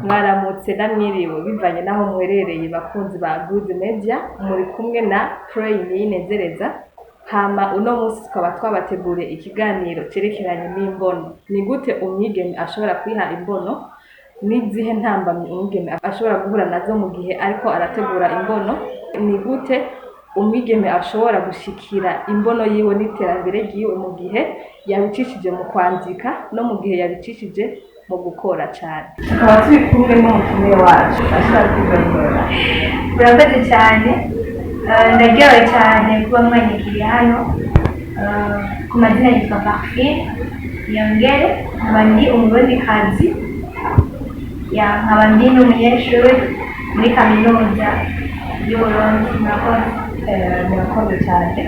Mwaramutse namwiriwe bivanye n'aho muherereye, bakunzi ba Good Media. Muri kumwe na Pray Ninezereza. Hama uno munsi tukaba twabateguriye ikiganiro cerekeranye n'imbono. Ni gute umwigeme ashobora kwiha imbono? N'izihe ntambamyi umwigeme ashobora guhura nazo mu gihe ariko arategura imbono? Ni gute umwigeme ashobora gushikira imbono yiwe n'iterambere ryiwe mu gihe yabicishije mu kwandika no mu gihe yabicishije mu gukora cane? Tukaba turi kumwe n'umutumire wacu ashobora kwidondora. Murakoze cyane. Ndaryohewe cyane kuba mwanyakiriye hano. Ku mazina yitwa Parfine Yongere, nkaba ndi Umurundikazi, ya nkaba ndi n'umunyeshuri muri Kaminuza y'Uburundi. Murakoze. Murakoze cyane.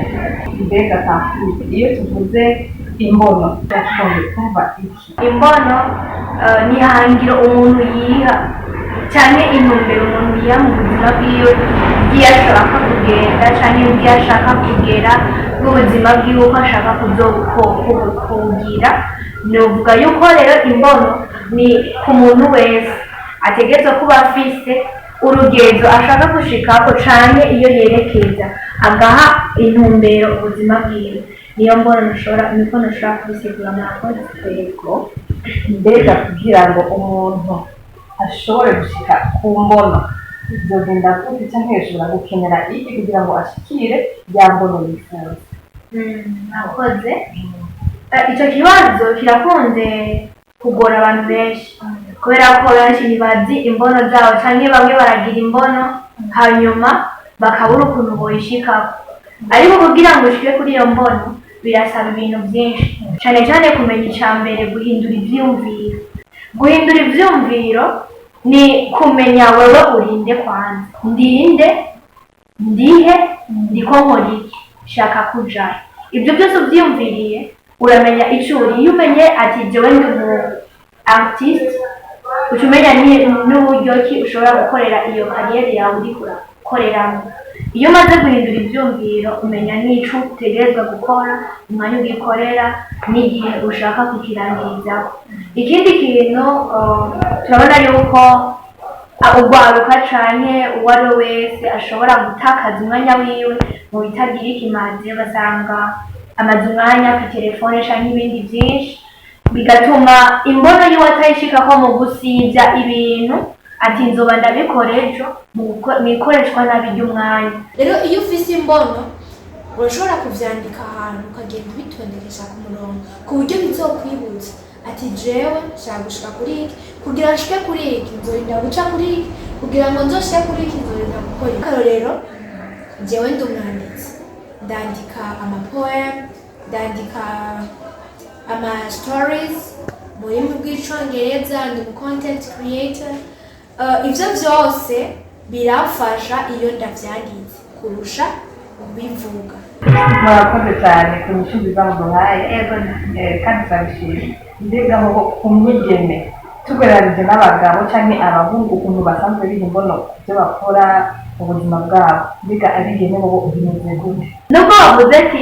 Mbega Parfine, iyo tuvuze imbono tugomba kumva iki? Imbono ni ihangiro umuntu yiha cyane, intumbero umuntu yiha mu buzima bwiwe, bw'iyo ashaka kugenda cyangwa bw'iyo ashaka kugera, bw'ubuzima bwiwe uko ashaka kugira. Novuga yuko rero imbono ni ku muntu wese ategerezwa kuba afise urugezo ashaka gushikako canke iyo yerekeza, agaha intumbero ubuzima bwiwe. Niyo mbono nshobora, niko nshobora kubisigura. Murakoze. Yego. Mbega kugira ngo umuntu ashobore gushika ku mbono bizogenda gute, canke yoshobora gukenera iki kugira ngo ashikire ya mbono yifuza? Murakoze. Ico kibazo kirakunze kugora abantu benshi, kubera ko benshi ntibazi imbono zabo, canke bamwe baragira imbono hanyuma bakabura ukuntu boyishikako. Ariko kugira ngo ushike kuri iyo mbono birasaba ibintu byinshi, cane cane kumenya ica mbere, guhindura ivyiyumviro. Guhindura ivyiyumviro ni kumenya wewe urinde kwanza: ndinde, ndihe, ndiko nkora iki, shaka kujayo. Ibyo byose uvyiyumviriye, uramenya ico uri. Iyo umenye ati jewe ndi umu artiste, uca umenya n'uburyo ki ushobora gukorera iyo carrière yawe uriko urakoreramo. Iyo umaze guhindura ivyumviro, umenya n'ico utegerezwa gukora, umwanya ugikorera n'igihe ushaka kukirangirizako. Ikindi kintu, turabona yuko urwaruka canke uwo ari we wese ashobora gutakaza umwanya wiwe mu bitagira ikimazi, ugasanga amaze umwanya ku telefone canke ibindi vyinshi, bigatuma imbono yiwe atayishikako mu gusivya ibintu ati nzoba ndabikora ejo, mu ikoreshwa nabi ry'umwanya. Rero iyo ufise imbono, urashobora kuvyandika ahantu, ukagenda ubitondekesha ku murongo, ku buryo bizokwibutsa ati jewe nshaka gushika kuri iki, kugira nshike kuri iki nzorinda guca kuri iki, kugira ngo nzoshike kuri iki nzorinda gukora iki. Akarorero, jewe ndi umwanditsi, ndandika amapoem, ndandika ama stories mu rurimi rw'Icongereza, ndi umu content creator. Ivyo vyose biramfasha iyo ndavyanditse kurusha kubivuga. Murakoze cyane ku nyishu nziza muduhaye. Ego. Kandi turabishima. Mbega hoho ku mwigeme, tugereranije n'abagabo canke abahungu, ukuntu basanzwe biha imbono ku byo bakora mu buzima bwabo, mbega abigeme bobo bimeze gute? Nubwo bavuze ati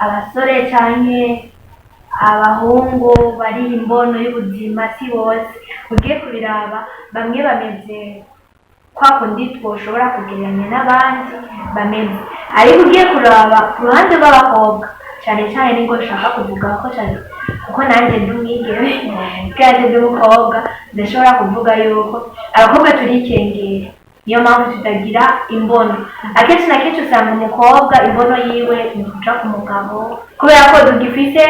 abasore canke abahungu bari imbono y'ubuzima, si bose. Ugiye kubiraba, bamwe bameze kwa kundi twoshobora kugereranya n'abandi bameze. Ariko ugiye kuraba ku ruhande rw'abakobwa cyane cyane, nibwo nshaka kuvuga ko cyane, kuko nanjye ndi umwigeme kandi ndi umukobwa, ndashobora kuvuga yuko abakobwa turikengera. Niyo mpamvu tutagira imbono. Akenshi na kenshi usanga umukobwa imbono yiwe ni ukuja ku mugabo, kubera ko tugifise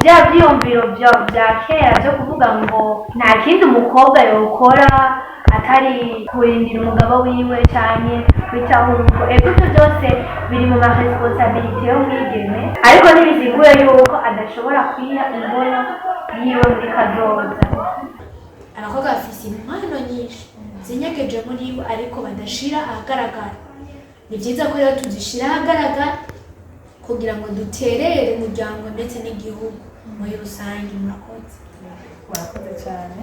bya vyiyumviro vya kera vyo kuvuga ngo nta kindi umukobwa yokora atari kurindira umugabo wiwe canke kwitaho urugo. Ego, ivyo byose biri mu maresponsabilités y'umwigeme, ariko ntibisiguye yuko adashobora kwiha imbono yiwe muri kazoza. Abakobwa bafise impano nyinshi zinyegeje muri bo ariko badashira ahagaragara. Ni byiza ko rero tuzishira ahagaragara kugira ngo duterere umuryango ndetse n'igihugu muri rusange. Murakoze. Murakoze cyane.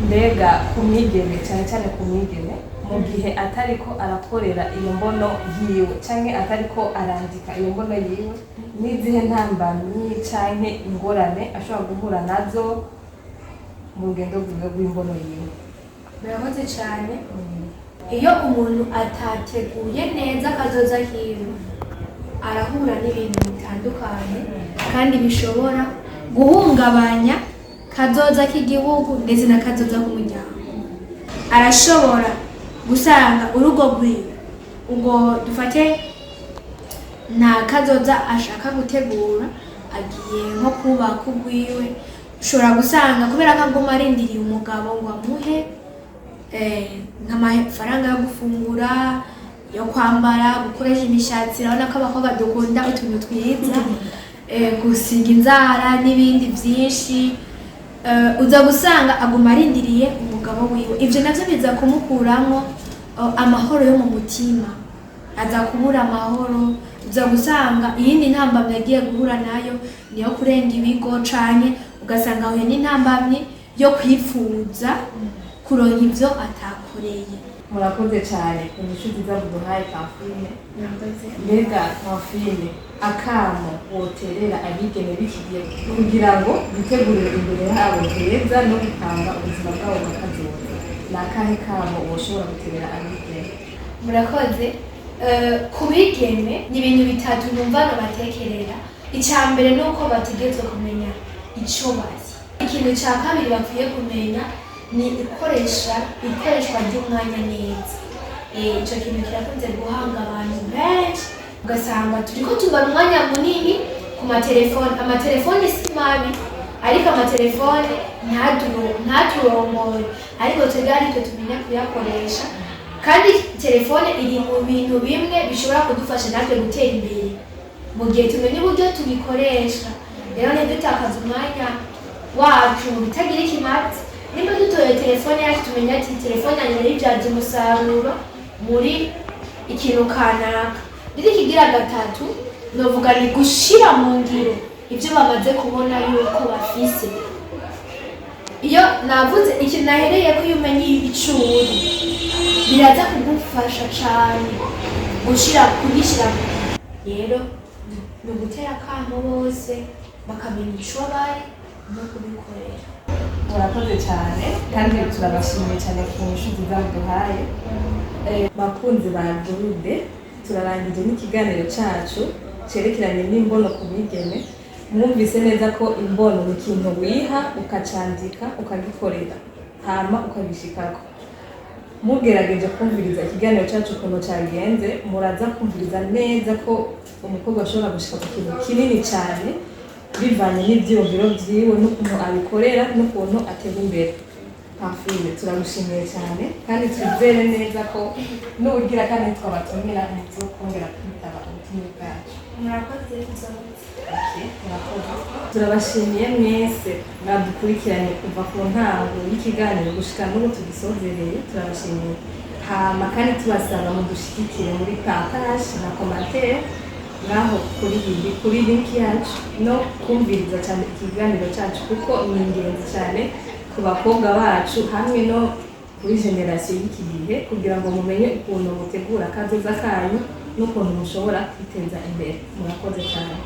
Mbega ku mwigeme, cyane cyane ku mwigeme, mu gihe atariko arakorera iyo mbono yiwe canke atariko arandika iyo mbono yiwe, n'izihe ntambamyi canke ingorane ashobora guhura nazo? Mu rugendo rwiwe rw'imbono yiwe. Murakoze cyane. Iyo umuntu atateguye neza akazoza kiwe, arahura n'ibintu bitandukanye kandi bishobora guhungabanya kazoza k'igihugu ndetse na kazoza k'umuryango. Arashobora gusanga urugo rwiwe, ubwo dufate nta kazoza ashaka gutegura, agiye nko kubaka urwiwe, ushobora gusanga kubera ko aguma arindiriye umugabo ngo amuhe nk'amafaranga yo gufungura, yo kwambara, gukoresha imishatsi, urabona ko abakobwa dukunda utuntu twiza, gusiga inzara n'ibindi byinshi. Uza gusanga aguma arindiriye umugabo wiwe. Ibyo navyo biza kumukuramo amahoro yo mu mutima, aza kubura amahoro. Uza gusanga iyindi ntambamyi agiye guhura nayo niyo kurenga ibigo, canke ugasanga ahuye n'intambamyi yo kwifuza kuronka ivyo atakoreye. Murakoze cyane ku nyishu nziza muduhaye, Pamphile. Mbega Pamphile, akamo woterera abigeme b'iki gihe kugira ngo bitegurire imbere habo heza no gupanga ubuzima bwabo bwa kazoza, ni akahe kamo woshobora guterera abigeme? Murakoze. Ku bigeme ni ibintu bitatu numva nobatekerera. Icya mbere ni uko bategerezwa kumenya icyo bari. Ikintu cya kabiri bakwiye kumenya ni ikoreshwa ry'umwanya neza. Ico kintu kirakunze guhanga abantu benshi, ugasanga turiko tumara umwanya munini ku matelefone. Amatelefone si mabi, ariko amatelefone ntaturongore, ariko twebwe aritwe tumenya kuyakoresha. Kandi telefone iri mu bintu bimwe bishobora kudufasha natwe gutera imbere mu gihe tumenya uburyo tubikoresha. Rero ntidutakaze umwanya wacu mu bitagira ikimazi. Nimba dutoye telefone yacu, tumenya ati telefone yanjye yayibyaje umusaruro muri ikintu kanaka. Rero ikigira gatatu novuga ni gushira mu ngiro ibyo bamaze kubona yuko bafise. Iyo navuze ikintu nahereye ko iyo umenye ico uri, biraza kugufasha cane kugishyira. Rero ni ugutera akamo bose bakamenya ico bari no kubikorera. Murakoze cyane kandi turabashimiye cyane ku nyishu nziza muduhaye. Bakunzi ba Gurude, turarangije n'ikiganiro cacu cerekeranye n'imbono ku bigeme. Mwumvise neza ko imbono ni ikintu wiha, ukacandika, ukagikorera, hama ukagishikako. Mugerageje kumviriza ikiganiro cyacu ukuntu cyagenze, muraza kumviriza neza ko umukobwa ashobora gushika ku kintu kinini cyane bivanye n'ibyiyumviro byiwe n'ukuntu abikorera n'ukuntu atera imbere. Pamphile, turagushimiye cyane kandi twizere neza ko n'ubugira kandi twabatumira kongera kwitaba ubutumire bwacu. Murakoze, nzobutse. Okay, murakoze. Turabashimiye mwese mwadukurikiranye kuva ku ntango y'ikiganiro gushika n'ubu tugisozereye, turabashimiye. Hama kandi tubasaba mudushigikire muri partage na commentaire ngaho kuri link yacu, no kumviriza cyane ikiganiro cyacu kuko ni ingenzi cyane ku bakobwa bacu hamwe no kuri génération y'iki gihe, kugira ngo mumenye ukuntu mutegura akazoza kanyu n'ukuntu mushobora kwiteza imbere. Murakoze cyane.